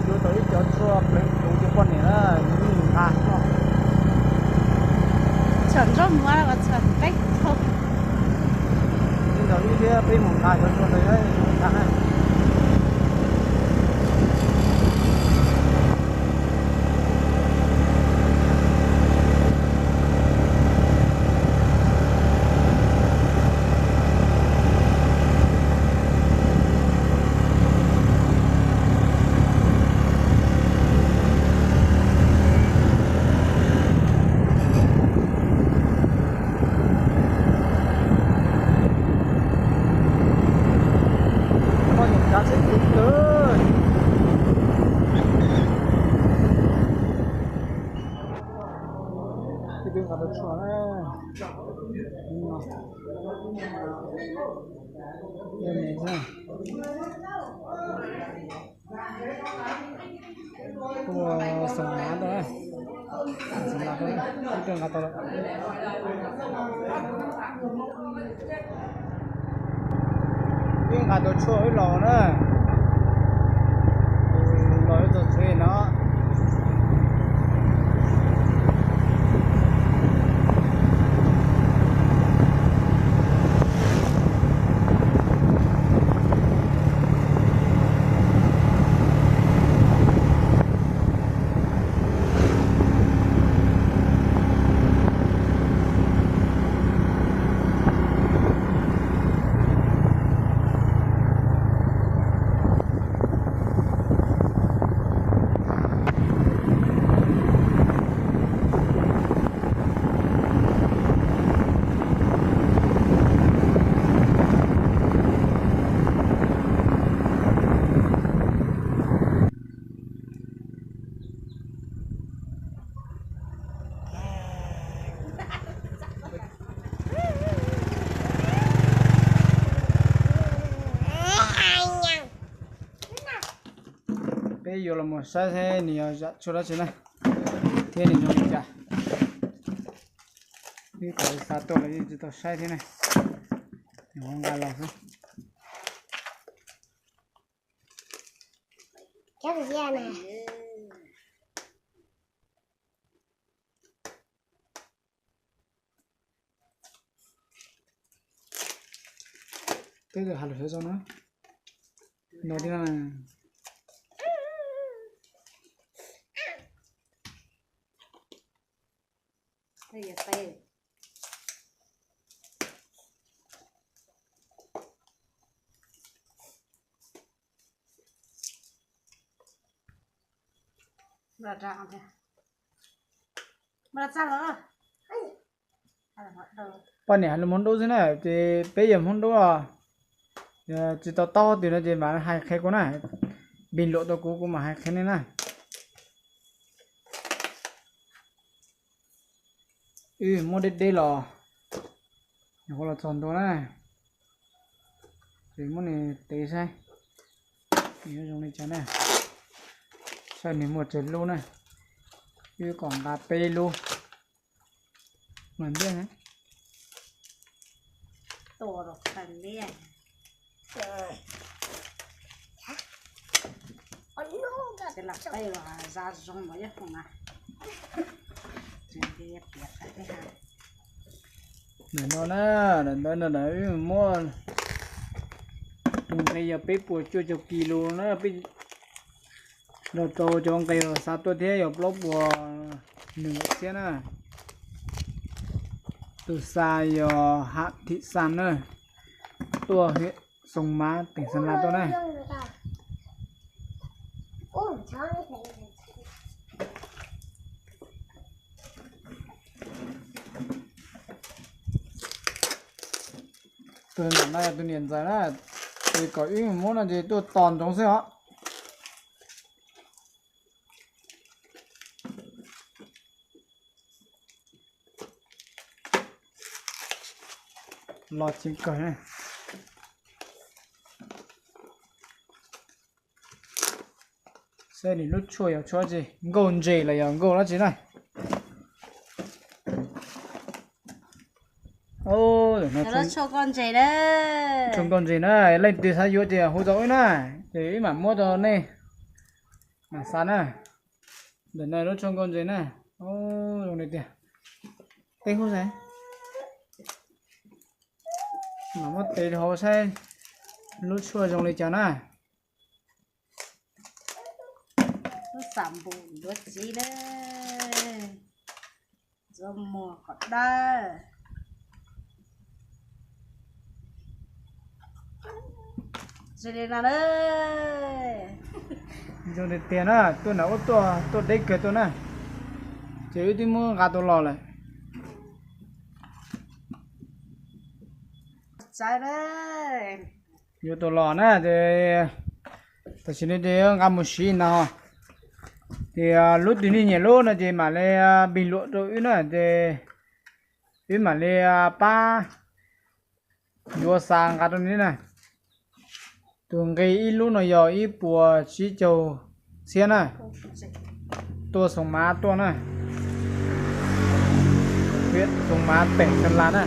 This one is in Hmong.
Yuav tau ib cov tshuaj pleev hluv rau poj niam na, nws nqa. Txhom nroj muab los txhom peb tau. Ib ntawd ib thiab peb mus nqa cov tshuaj ntawd nqa na. Poj niam kav tsheb tus lawm. Ib tug nqa tau tshuaj na. Ua xoom lav ntawd, xoom lav ib tug nqa tau lawm. Wb nqa tau tshuaj wb los na. Los wb txog tsev no. Peb yuav los mus saib seb nws yog zam tshuaj dab tsi na, thiab nws zoo li cas. Wb kom xa tuaj los yeej tsis tau saib thiab na, nqa los xwb. Twb has lus xov zoo na, no thiab na. Poj niam hais lus Hmoob Dub xwb na, ces peb yog Hmoob Dub os. Tsis tau taub twg no ces mam hais qhia kuv na, bình luận tau kuv, kuv mam hais qhia nej na. Wb muab deb deb los, nyuam qhuav los txog ntua na, ces muab nws tev saib, nws yuav zoo li cas na. Saib nws muaj tsawg lub na, wb kom nqa peb lub. Mas ntiaj na. Ntawm no na, ntawm ntawd no na, wb muab tus nqe yog peb puas cuaj caum kis lus na, peb los rau cov nqe uas xa tuaj thiab yog plaub puas nws nkaum txhiab na. Tus xa yog Ham Thim Xas na, tuaj huyện Sông Mã, tỉnh Sơn La tuaj na. Tus no yog tus niam ntxawm na, ces kom wb muab no ces tuaj tos ntsoov xwb os. Los tseem kawg. Saib nws lub tshuaj yog tshuaj tsi, nkauj ntses los yog nkauj dab tsi na. Tshuaj nkauj ntses na, leej twg xav yuav ces hu rau wb na, ces wb mam muab rau nej. Mam xav na. Ntawm no lub tshuaj nkauj ntses na. Zoo li tiag. Teb hub saib. Mam muab tes hauv saib lub tshuaj zoo li cas na. Lub xam npum duav txiv na, ntxuav muag kom dawb. Zoo li no na. Zoo tiag tiag na, tuaj nram ub tuaj, tuaj deb kawg tuaj na. Ces wb twb muab nqa tau los lawm. Yuav tau los na ces tam sim no ces nqa mus siv no. Ces lub twg nej nyiam lub no ces mam li bình luận rau wb na ces wb mam li pab yuav xa nqa rau nej na. Tus nqi ib lub no yog ib puas tsib caug txhiab na. Tuaj Xoo Mav tuaj na. Xoo Mav teem Xeem Las na.